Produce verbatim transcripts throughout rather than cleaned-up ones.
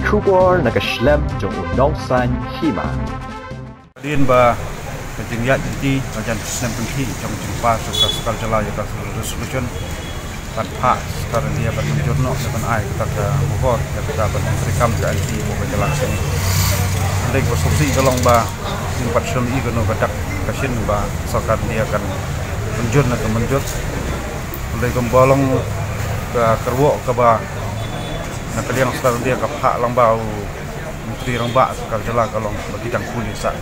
Khubor na ka shlem jong u nongsan hima. Hadien ba ka jingïaid lynti ka jan snem pynthih jong jingpass jong ka sorkar jylla ïa ka resolution, kan phah sorkar India ban mynjur noh ïa ban ai kata ka mohor ïa kata ban treikam ka ILP hapoh ka jylla ka seng. Hynrei ka sngewsih ka long ba ngim pat shem ïa kano ka dak ka shin ba sorkar India kan mynjur ne kan mynjur. Hynrei kumba long ka kyrwoh kaba na ka liang sorkar India ka phah lang ba u Myntri Rangbah sorkar jylla ka long ba ki dang pule sah.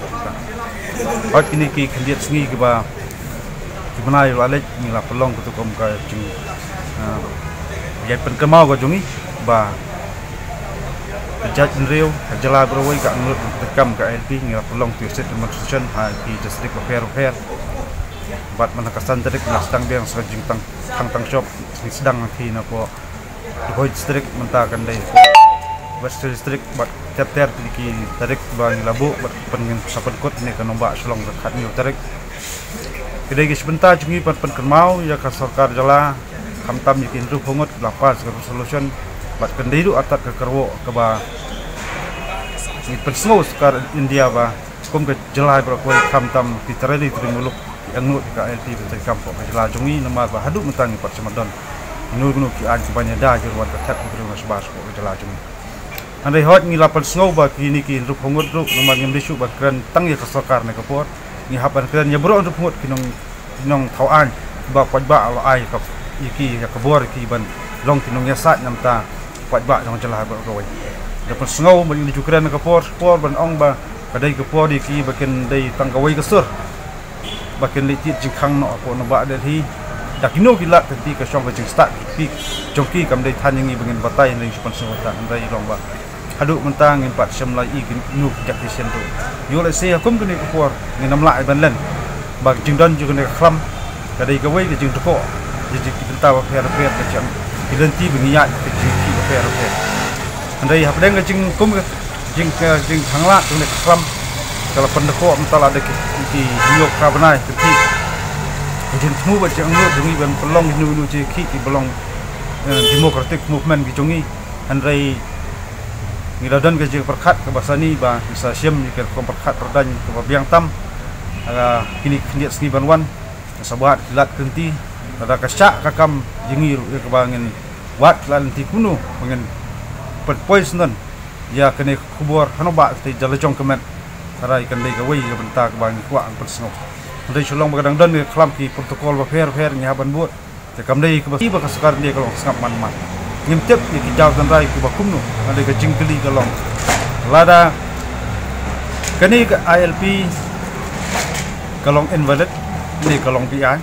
Hooid, kine ki khyndiat sngi kiba ki bnai ba la leit ngi la pynlong katu kum ka jing, ah, ïa pynkynmaw ka jong ngi ba ka jaitbynriew, ka jylla baroh kawei ka angnud treikam ka ILP, ngi la pynlong tu state demonstration ha ki district bapher bapher. Bad mynta ka san tarik ngi la sdang biang sa ka jingtang, tang tang shop, ngi sdang ha ki na ko Duhoi District, mynta kan dei West District, bad ter ter ki tarik ba ngi la buh bad pyn, ngin sa pynkut ne ka nongbah Shillong ka khathynñiew tarik. Ki dei ki shi bynta jong ngi ban pynkynmaw ïa ka sorkar jylla, khamtam ïa ki hynriewphew ngut la pass ka resolution, bad kan dei ruh artat ka kyrwoh kaba ngi pynsngew sorkar India ba kum ka jylla baroh kawei khamtam ki trai ri trai muluk ki angnud ka ILP ban treikam hapoh ka jylla jong ngi, namar ba haduh mynta ngim pat shem don kino kino ki aiñ kiban ïada jur wan ka thep ki briew na shabar hapoh ka jylla jong ngi. Hynrei hooid ngi la pynsngew ba kine ki hynriewphew ngut ruh namar ngim dei shuh ban kren tang ïa ka sorkar ne ka por, ngi hap ban kren ïa baroh hynriewphew ngut ki nong, ki nongthaw aiñ ba paidbah la ai ka, ïa ki ïa ka bor ïa ki ban long ki nongïasaid na bynta paidbah jong ka jylla baroh kawei. Da pynsngew ba ngi la ju kren ka por por ban ong ba ka dei ka por ïa ki ba kin dei tang kawei ka sur ba kin leit thied jingkhang noh hapoh nongbah Delhi. Da kino ki lad ka lynti ka shong ka jingstad ki jong ki, kam dei than ïa ngi ba ngin batai, hynrei shu pynsngew ta, hynrei long ba haduh mynta ngim pat shem la i kino ki dak ki sien ruh. Ïoh lehse ha kum kane ka por ngin ym lah ban len ba ka jingdon jong kane ka khlam ka dei kawei ka jingdkoh ïa ki bynta bapher bapher, ka jong ki lynti ba ngi ïaid, ka jingkhih bapher bapher. Hynrei hapdeng ka jingkum ka jing, ka jingkhang lad jong kane ka khlam ka la pyndkoh mynta la da ki, ki hynñiew phra bnai ka khih. Ka jingthmu bad jingangnud jong ngi ban pynlong kino kino jingkhih kiba long, eh, democratic movement ki jong ngi. Hynrei ngi la don ka jingpyrkhat kaba sani ba ngi sa shim ïa ka rukom pyrkhat pyrdaiñ kaba biang tam ha kine ki khyndiat sngi ban wan. Ngi sa wad ki lad ki lynti, lada ka shah ka kam ïa ngi ruh ïa kaba ngin wad ki lad lynti kumno ba ngin pynpoi syndon ïa kane ka khubor ha nongbah ka tei da la jong ka met. Tharai kan dei kawei ka bynta kaba ngi kwah ban pynsngew. Hynrei shu long ba ka dang don ka khlam ki protocol bapher bapher ngi hap ban bud. Te kam dei kaba, ba ka sorkar India ka long sngap man man. Ngim tip ïa ki jaw tynrai kiba kumno. Nga dei ka jingkylli ka long, lada kane ka ILP ka long invalid ne ka long beaiñ,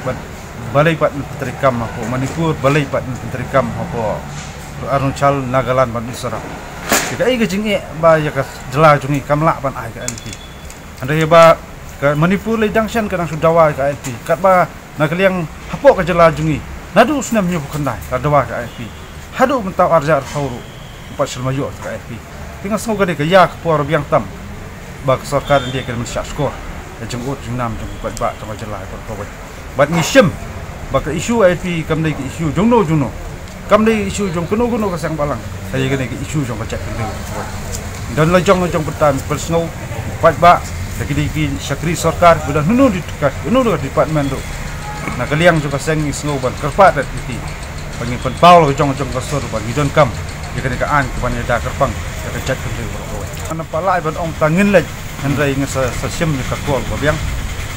bad balei pat yn pyntreikam hapoh Manipur, balei pat yn pyntreikam hapoh Arunachal, Nagaland bad Mizoram? Te kaei ka jingeh ba ïa ka jylla jong ngi kam lah ban ai ka ILP? Hynrei ba ka Manipur lei dang shen ka dang shu dawa ïa ka ILP, katba na ka liang hapoh ka jylla jong ngi naduh u snem hynñiewphew khyndai ka dawa ïa ka ILP. Haduh mynta u arhajar arphew ruh pat shu la ïoh ïa ka ILP. Te nga sngew ka dei ka ïa ka por biang tam ba ka sorkar India kan mynshah shkor ïa ka jingud jingnam jong ki paidbah jong ka jylla baroh kawei. Bad ngi shim ba ka issue ILP kam dei ka issue jongno jongno. Kam dei issue jong kano kano ka seng bhalang. Ka dei ka issue jong ka jaitbynriew. Don la jong la jong bynta, ngi pynsngew paidbah, da ki dei ki shakri sorkar, ba don hynno di ka, hynno di ka department ruh. Na ka liang jong ka seng ngi sngew ban kyrpad ïa ki ba ngin pynpaw la ka jong jong ka sur ba ngi donkam ïa kane ka aiñ kaban ïada kyrpang ïa ka jaitbynriew baroh kawei. Ngan ym pat lah ban ong tang ngin leit, hynrei ngi sa, sa shim ïa ka call ba biang.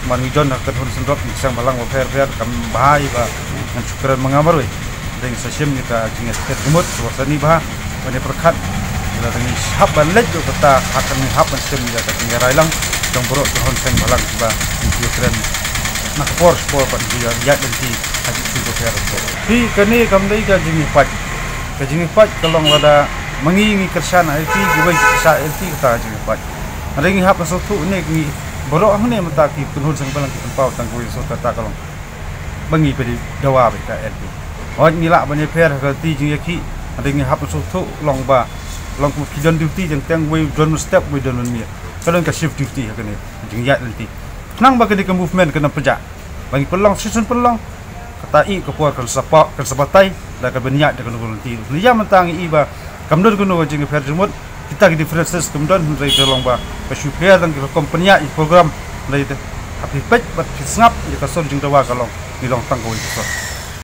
Namar ngi don ha ka kynhun syndon, ngi seng bhalang bapher bapher, kam bha ba ngan shu kren ma nga marwei. Hynrei ngi sa shim ïa ka jingïakhun jingmut kaba sani bha ban ïa pyrkhat. Lada ngi hap ban leit ruh kata, ha kane ngi hap ban shim ïa ka jingïarai lang jong baroh kynhun seng bhalang kiba ngi ïakren na ka por sha ka por ban ïaid lynti ha ki issue bapher bapher. Phi, kane kam dei ka jingïapait. Ka jingïapait ka long lada ma ngi ngi kyrshan ILP, kiwei ki kyrshan ILP, kata ka jingïapait. Hynrei ngi hap ban sngewthuh ne ngi baroh hangne mynta ki kynhun seng bhalang ki pynpaw tang kawei ka sur, kata ka long ba ngi pat dei dawa beit ka ILP. Hooid ngi lah ban ïapher ha ka lynti jingïakhih, hynrei ngi hap ban sngewthuh long ba long kum ki don duty jingteng, wei don mynstep, wei don mynmiet. Ka don ka shift duty ha kane ka jingïaid lynti. Khnang ba kane ka movement kan ym pynjah. Ba ngi pynlong shisien pynlong, kata i ka por kan sa pa, kan sa batai da kaban ïaid da kano kano ka lynti. Ïa mynta ngi i ba Kam don kano ka jingïapher jingmut, kita ki differences kam don, hynrei ka long ba ka shu pher tang ki rukom pynïaid ïa ki program, hynrei te ha phi peit bad phi sngap ïa ka sur jingdawa ka long, ngi long tang kawei ka sur.